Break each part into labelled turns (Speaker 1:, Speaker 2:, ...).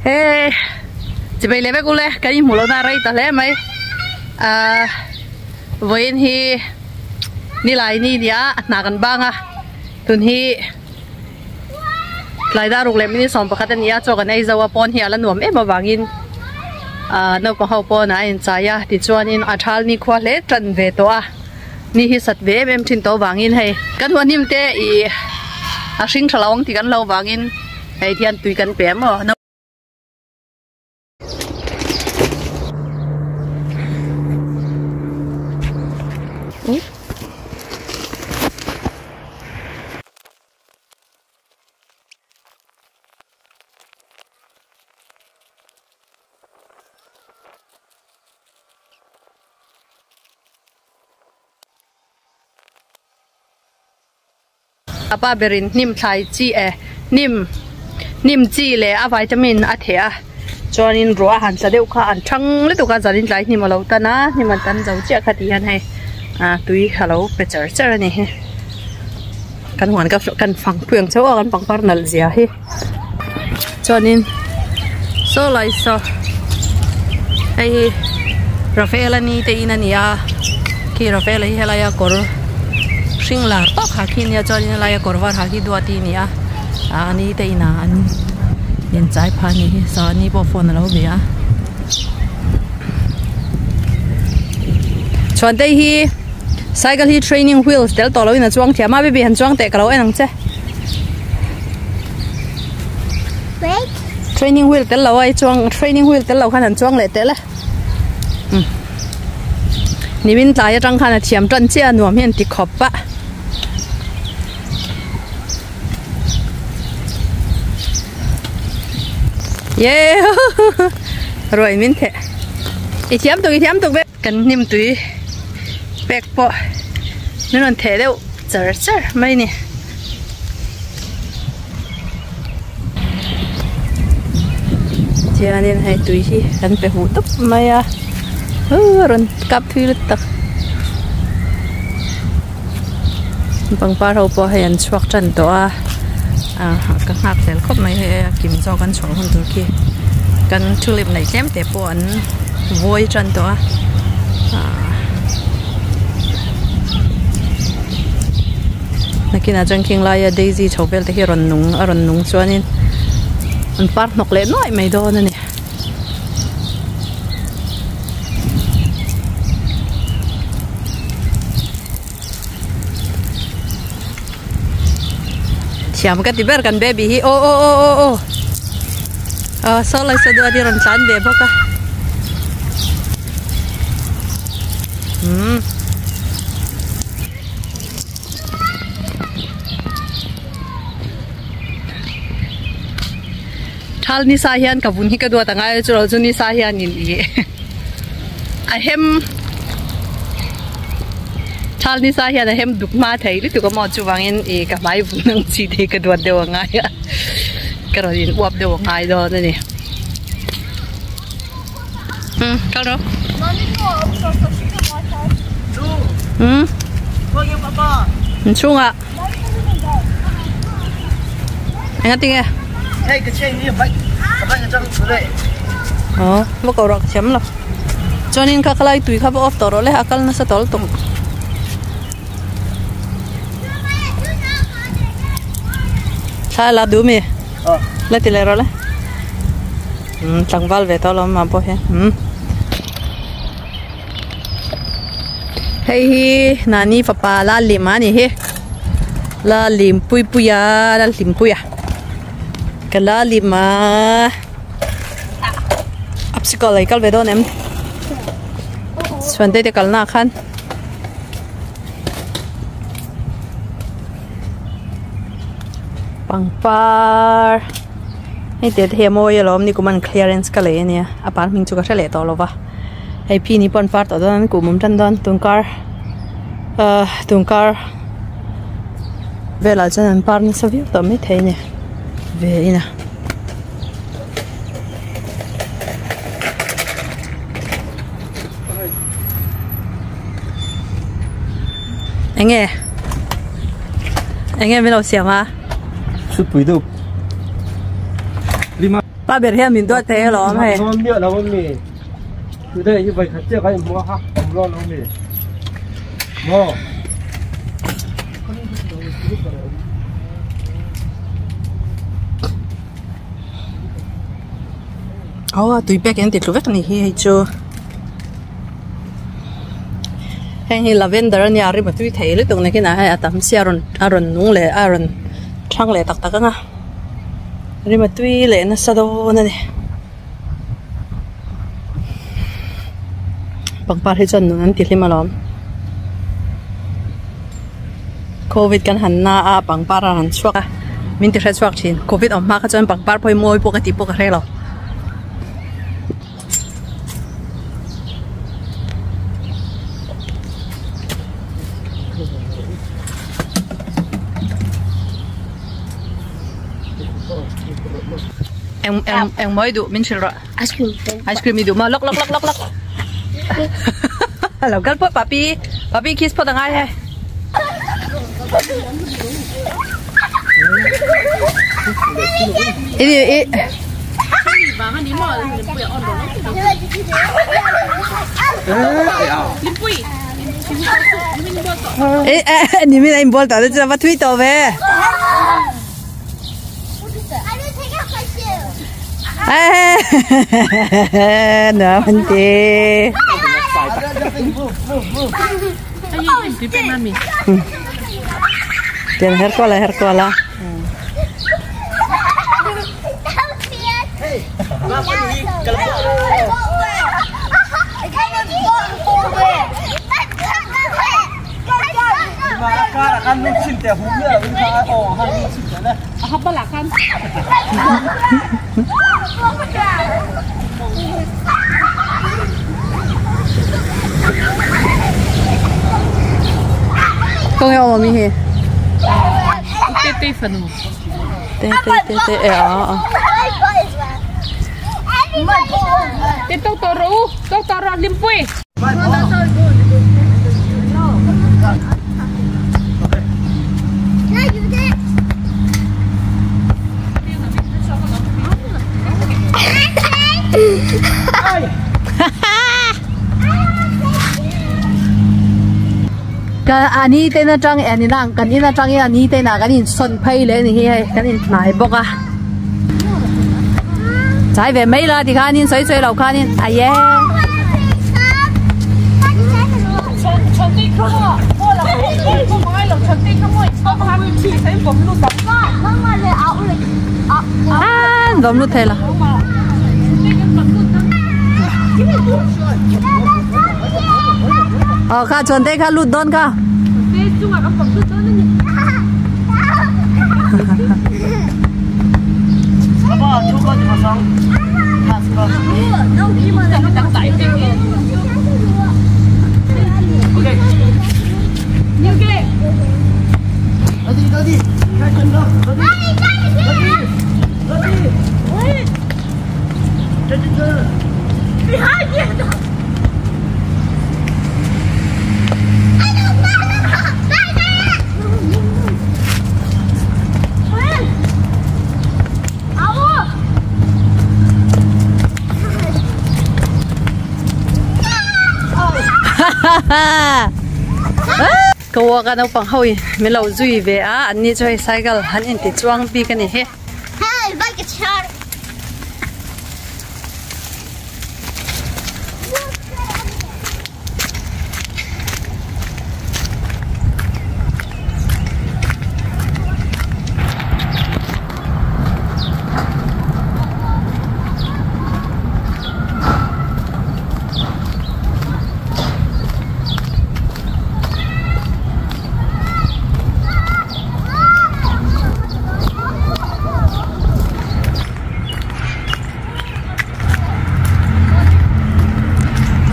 Speaker 1: He chibai leh vek ule kan inhmuh lohna a rei ta hle mai ahh vawiin hi nilai ni nia hna kan bang a tun hi tlai dar ruk leh minute 11 a ni a chaw kan ei zo a pawn hi a la nuam em avangin ahh naupang ho pawnah a inchai a tichuanin a thal nikhua hle tan ve tawh a. Ni hi sat ve em em thin tawh vangin hei kan huan hnim te ih a hring tha lo ang tih kan lo vangin hei hian tui kan pe maw. A pa berin hnim thlai chi eh hnim hnim chi leh a vitamin a theh a chuanin ruah a han tla deuh kha an thang lutuk a zanin tlai hnim a lo tan a hnim an tan zo chiah kha tih hian hei ah tui a lo pe char char a ni hi kan huan ka kan fang pui ang chauh a kan pangpar nalh zia hi chuanin saw lai saw hei hi Rafaela ni te in a ni a khi Rafaela hi helaia kawr hring lar tawk ha khi ania chuanin helaia kawr var ha khi duati a ni a ah ni te inah an inchai phah a ni hi saw ani pawh phone alo be a chuan te hi cycle hi training wheels tel tawh loin a chuang thiam a baby han chuang teh ka lo en ang che. Training wheel tel lo a i chuang training wheel tel lo khan han chuang leh teh le um nimin tlai atang khan a thiam tan chiah a nuam hi an ti khawp a ye ruai min theh i thiam tuk i thiam tuk ve. Kan hnim tui pek pawh min rawn theh deuh char char mai a ni. Tihianin hei tui hi kan pe huh tawp mai a a rawn kap thui lut tak. Pangpar ho pawh hei an chhuak tan tawh a ah ka nghak hlel khawp mai hei a kim zawk an chhuah hun tur khi kan tulip neih tlem te pawh an vawi tan tawh a ah nakinah chuan khing laia daisy chho vel te hi a rawn nung a rawn nung chuanin an par hnawk leh nuaih mai dawn a ni. Thiam ka ti ber kan baby hi aw aw aw aw aw aw saw lai saw duat hi rawn tlan ve bawk a umm. Thal nisa hian ka vun hi ka duat angai a chu lo chu nisa hianin ih a hem thal nisa hian a hem duk hma thei lutuk a maw chuvangin ih ka hmai vun ang chi te hi ka duat deuh angai a ka rawn in uap deuh angai dawn a ni um kal rawh um inchhungah. Enga tinge?
Speaker 2: Hei ka chain hi bike ka bike atang thu le.
Speaker 1: Oh, va ko rak thiam lo. Chuanin kha khalai tui kha va off tawh rawh le a kal nasa tawh lutuk. Thla la duh mi?
Speaker 2: Oh.
Speaker 1: La ti leh rawh le. Um tlangval ve tawh lo mah pawh hian. Um. Hei hi Nani fapa Lallim a ni hi Lallim Puipuia Lalhlimpuia ka Lallim a obstacle ei kal ve dawn em chhuan te te kalna ah khan pangpar hei te te hi a mawi alawm ni kum an clearance ka lei ania a par hming chu ka hre leh tawh lo va. Hei phi ni pawh an far tawh dawn an kum awm tan dawn tun kar ahh tun kar velah chuan an par nasa viau tawh maithei a ni ve in a. Enge enge min lo siam a.
Speaker 2: Sutpui deuh.
Speaker 1: Pa. Pa ber hian min duat thei alawm hei.
Speaker 2: Dawn miah lo ami. Today hi vawi khat chiah kan inhmu a kha awm dawn lo mi. Maw.
Speaker 1: Aw a tui pek in ti tlu vek a ni hi hei chu. Heng hi lavender a nia rim a tui thei lutuk nakinah hei a tam sia a rawn a rawn nung leh a rawn thang leh tak tak ang a rim a tui leh nasa dawn a ni pangpar hi chuan nun an ti hlim alawm covid kan han na a pangpar a rawn chhuak a min ti hre chhuak thin covid awm hma kha chuan pangpar pawh hi mawi pawh ka tih pawh ka hre lo. Eng eng eng mawi duh min hrilh rawh.
Speaker 3: Ice cream.
Speaker 1: Ice cream i duh maw lawk lawk lawk lawk lawk. Lo kal phawt papi papi kiss phawt a ngai hei. I i Ê, ni mi in bol ta chu va thui to ve. Ê, nè mình ti. Tiền her qua la her qua la. Kawng e awm awm i hi.
Speaker 4: Te te fanu.
Speaker 1: Te te te te e a a.
Speaker 4: Te to to ro to to ro limpui.
Speaker 1: Ka ani te na tang ani nang kan in atang in ani te na kan in sawn phei leh ani hi hei kan in hnai bawk a chai ve mai la tikhanin sawi sawi lo khanin a ye. An vawm lut thei la. Ờ kha chuan te kha lut dawn kha. Ka walk a naupang ho in min lo zui ve a an ni chu hei cycle an inti chuang bik a ni hi.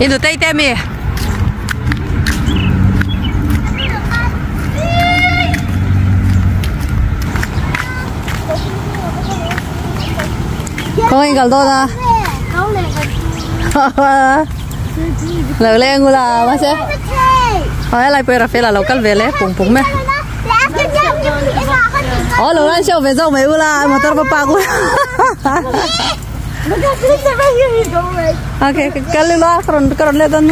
Speaker 1: I nutei te ami. Kawng in kal dawn a. Lo leng ula mahse. Aw helai pawh hi Rafaela lo kal ve le pung pung mai. Aw lo lan show ve zawk mai ula motor va park ula. Okay, kalila karon karon le dan.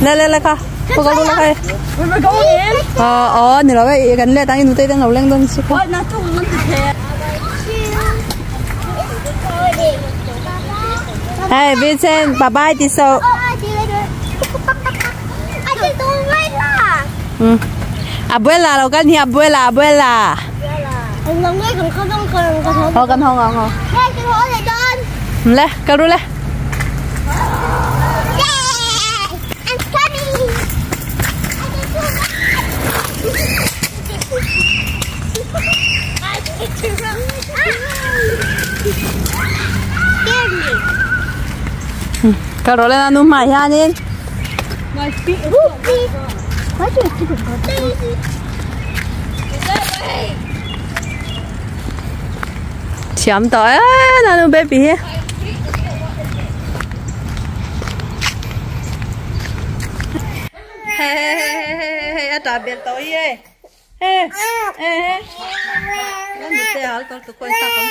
Speaker 1: Le le le ka. Ko ka la kai. Ờ ờ ni lo cái gần le tang nu te tang lo leng don su ko. Hey Vincent, bye bye đi so. Abuela lo kan hi abuela abuela. Ho kan ho ngon ho. Le, kau le. Kau le na nu mai ha ni. Chiam to á, na nu baby he. Hey hey hey hey, a ta bel to ye. Hey hey hey. Lan te hal to tu koi sa kom.